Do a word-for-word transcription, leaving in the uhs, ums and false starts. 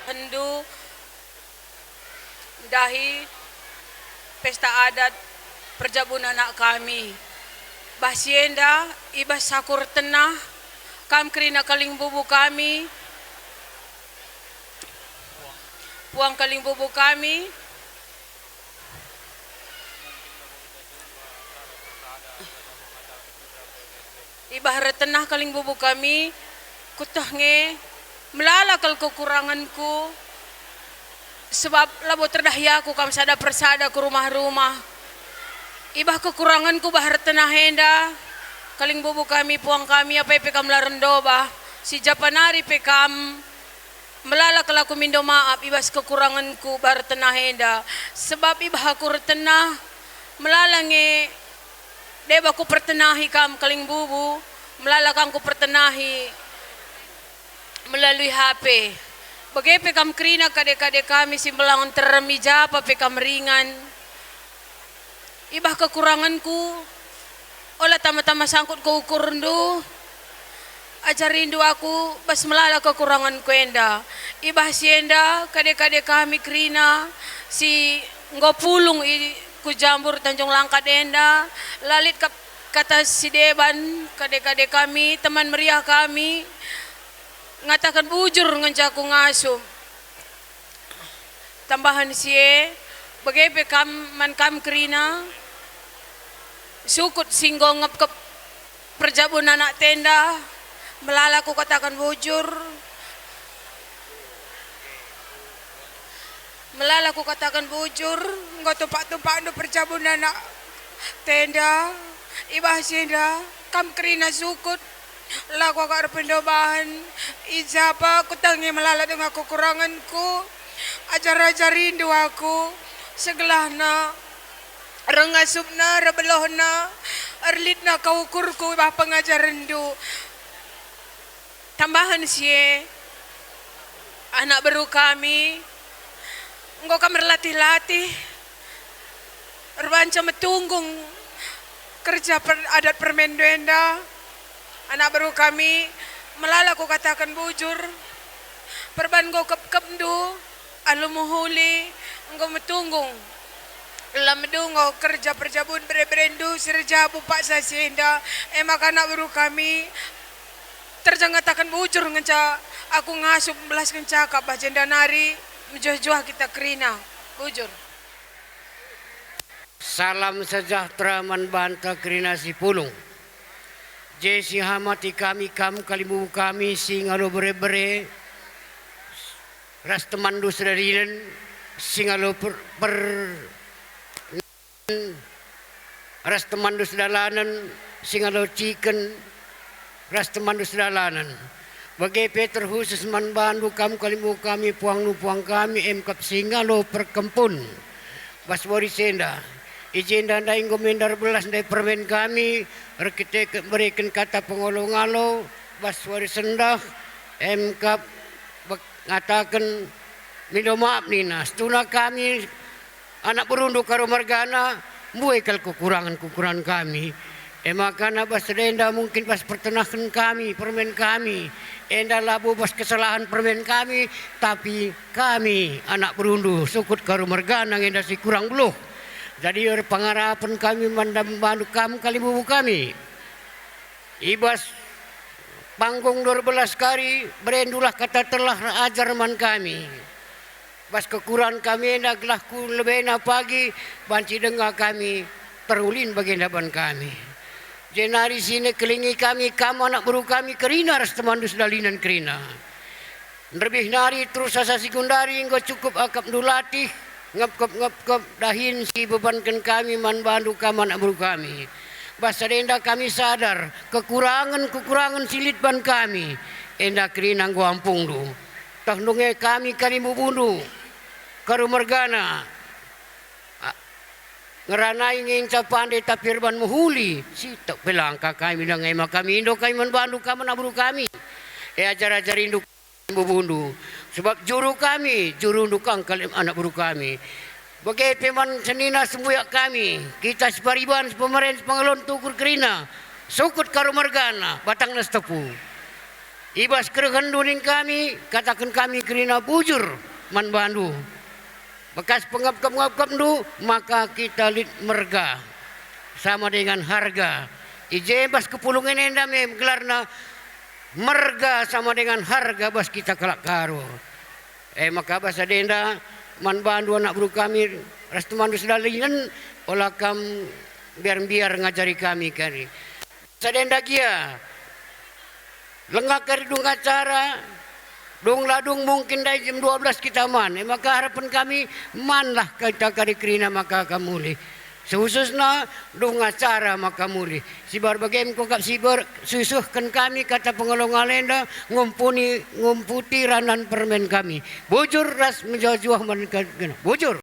Enndu ndahi pesta adat perjabun anak kami. Bah si enda, i bas aku ertenah, kam kerina kalimbubu kami, puang kalimbubu kami, i bas ertenah kalimbubu kami, kueteh nge melala kal kekurangenku, sebab labo terdahi aku kam sada persada ku rumah-rumah. I bas kekurangenku bah ertenah enda, kalimbubu kami, puang kami, apai pe kam la rendo bah, si japa nari pe kam, melala kal aku mindo maap i bas kekurangenku bah ertenah enda, sebab i bas aku ertenah, melala nge deba kupertenahi kam kalimbubu, melala kam kupertenahi melalui H P. Bage pe kam kerina kade-kade kami si mbelang nterem i japa pe kam ringan. I bas kekurangenku, ola tama-tama sangkut ku ukurndu, ajarindu aku bas melala kekurangenku enda. I bas si enda, kade-kade kami kerina si enggo pulung i, ku Jambur Tanjung Langkat enda, la lit kap kata si deban, kade-kade kami, teman meriah kami, ngataken bujur ngenca aku ngasup. Tambahen si e, bage pe kam man kam kerina, sukut si enggo ngepkep perjabun anak tenda, melala kukataken bujur, melala kukataken bujur, enggo tumpak-tumpakndu perjabun anak tenda, i bas si enda, kam kerina sukut, lako agak erpendobahen, i japa kueteh nge melala denga kekurangenku, ajar-ajarindu aku, segelahna, rengasupna, rebelohna, erlitna kau ukurku i bas pengajarenndu. Tambahen si e, anak beru kami, enggo kam erlatih-latih, erbanca metunggung kerja per-, adat permenndu enda, anak beru kami, melala kukataken bujur, perban enggo kepkepndu alu mehuli enggo metunggung. Lam medu enggo kerja perjabun bere-berendu si erjabu paksa si enda, e maka anak beru kami, terja ngataken bujur ngenca aku ngasup belasken cakap bah jenda nari mejuah-juah kita kerina. Bujur. Salam sejahtera man banta kerina si pulung. Je si hamati kami kam kalimbubu kami si ngalo bere-bere ras temanndu sedalinen si ngalo per, per, ras temanndu sedalanen si ngalo ciken, ras temanndu sedalanen. Bage pe terkhusus man bandu kam kalimbubu kami, puangndu puang kami, emkap si ngalo perkempun. Bas wari si enda, i jenda ndai enggo mendar belas ndai permen kami, erkiteken bereken kata pengalo-ngalo, bas wari sendah, emkap bek-, ngataken, mindo maap nina, situhuna kami, anak berundu Karo mergana, mbue kal kekurangen-kekurangen kami. E maka na bas si enda mungkin bas pertenahen kami, permen kami, enda labo bas kesalahen permen kami, tapi kami, anak berundu, sukut Karo mergana nge enda si kurang beluh. Jadi erpengarapen kami man bandu kam kalimbubu kami. I bas panggung dua belas kari, berendulah kata telah ajar man kami. Bas kekurangen kami enda gelah ku lebena pagi banci denga kami terulin bagenda ban kami. Jenari sine kelengi kami kam anak beru kami kerina ras temanndu sedalinen kerina. Nderbih nari terus asa si gundari enggo cukup akapndu latih, ngepkep-ngepkep dahin si ibebanken kami man bandu kam anak beru kami. Bas sada enda kami sadar kekurangen-kekurangen si lit ban kami, enda kerina enggo ampungndu. Tah ndunge kami kalimbubundu, Karo mergana, a, ngeranai ngenca pande tapi erban mehuli, sitok pe langka kami ndai e maka mindo kami man bandu kam anak beru kami. E ajar-ajarindu bubundu, sebab juru kami, jurundu kang kal anak beru kami. Bage pe man senina sembuyak kami, kita sipariban, sipemeren, sipengelon tukur kerina, sukut Karo mergana, batangna sitepu. I bas kerehenndu ning kami, kataken kami kerina bujur man bandu. Bekas pengepkep-ngepkepndu, maka kita lit merga sama dengan harga. I je bas kepulungen enda me gelarna merga sama dengan harga bas kita kalak Karo. E maka bas sada enda man bandu anak beru kami ras temanndu sedalinen, ola kam mbiar-mbiar ngajari kami kari. Sada enda gia, langa kari dung acara, dung la dung mungkin ndai jam dua belas kita man. E maka harapen kami manlah kita kari kerina maka kam mulih. Sehususna dung acara maka mulih. Sibar bage me kap sibar, susuhken kami kata pengelong alenda ngumpuni, ngumputi ranan permen kami. Bujur ras mejuah-juah man ka-, bujur.